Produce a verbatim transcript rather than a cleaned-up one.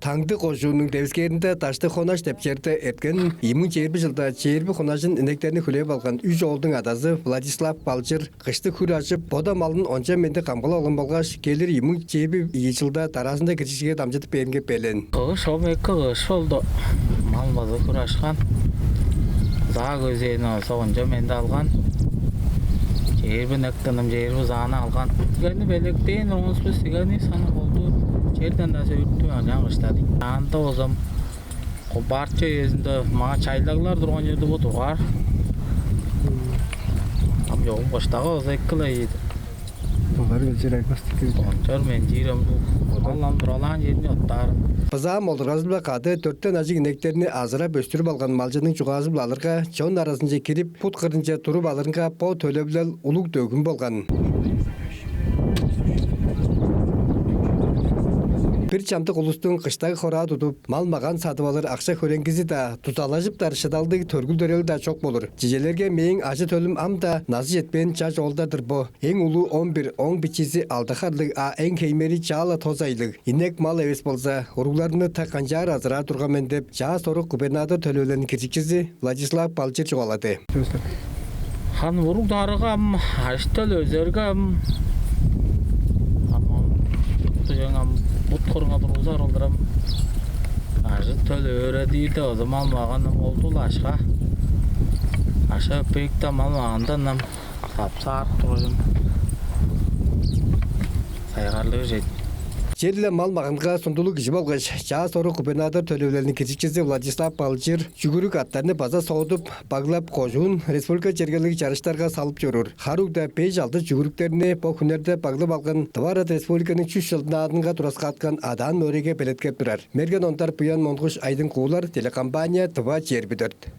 Таңды кожууннуң девискээринде Даштыг-Хонаш деп черде эрткен ийи муң чээрби чылда чээрби хонажын инектерни хүлээп алган үш оолдуң адазы Владислав Балчыр кыштыг хүр ажып, бода малын онча-менди камгалап алган болгаш, келир ийи муң чээрби ийи чылда дараазында киржикчиге дамчыдып бээринге белен. Кыш, ол эки кыш болду. Мал база хүр ашкан. Заа көзээни болза онча-менди алган. Чээрби инек тыным, чээрби зааны алган. Сигенни белеткээн оңус бис, сигенни санап болду. Черден-даа сөөртүп алган кыштадыг. Аанда болза, Кубарчы үезинде маа чайлаглар турган черде бо дугаар. Ам чогум кыштага болза эки-ле ийди. Олар келчер айбастык кирди. Ончор мен чиирем бу. Мал ам туралаан черни оттаар. Бызаа молдургазы-биле кады дөртен ажыг инектерни азырап өстүрүп алган малчының чугаазы-биле алырга, чон аразынче кирип, бут кырынче туруп алырынга бо төлевилел улуг дөгүм болган. Бир чамдык улустуң кыштаг хораа тудуп, мал-маган садып алыр акша-хөреңгизи-даа, дузалажыптар шыдалдыг төргүл-төрели-даа чок болур. Чижелерге, мээң ажы-төлүм ам-даа назы четпээн чаш оолдар-дыр бо. Эң улуу он бир, ооң бичиизи алды харлыг, а эң хеймери чаа-ла тос айлыг. Инек-мал эвес болза, уругларымны так канчаар азыраар турган мен деп, чаа сорук губернатор төлевилелиниң киржикчизи Владислав Балчыр чугаалады. Хан уруг дарыгам, ажы-төл өзергем. Ам, ам, ам, бут кырынга тургузар олдурам. Ажы-төл өөредиирде, озу мал-маганым олдул ашка. Аша-өпейикте мал-магандан ам сапсаарып турган. Сайгарлыыр чет. Черле мал-маганга сундулуг кижи болгаш, чаа сорук губернатор төлевилелиниң киржикчизи Владислав Балчыр чүгүрүк аттарны база соодуп, баглап, кожуун, республика чергелиг чарыштарга салып чоруур. Хары угда беш-алды чүгүрүктерни бо хүннерде баглап алган Тыва Арат Республиканың чүс чылын аадынга тураскааткан адаан-мөөрейге белеткеп турар. Мерген Ондар, Буян Монгуш, Айдың Куулар, телекомпания «Тыва чээрби дөрт».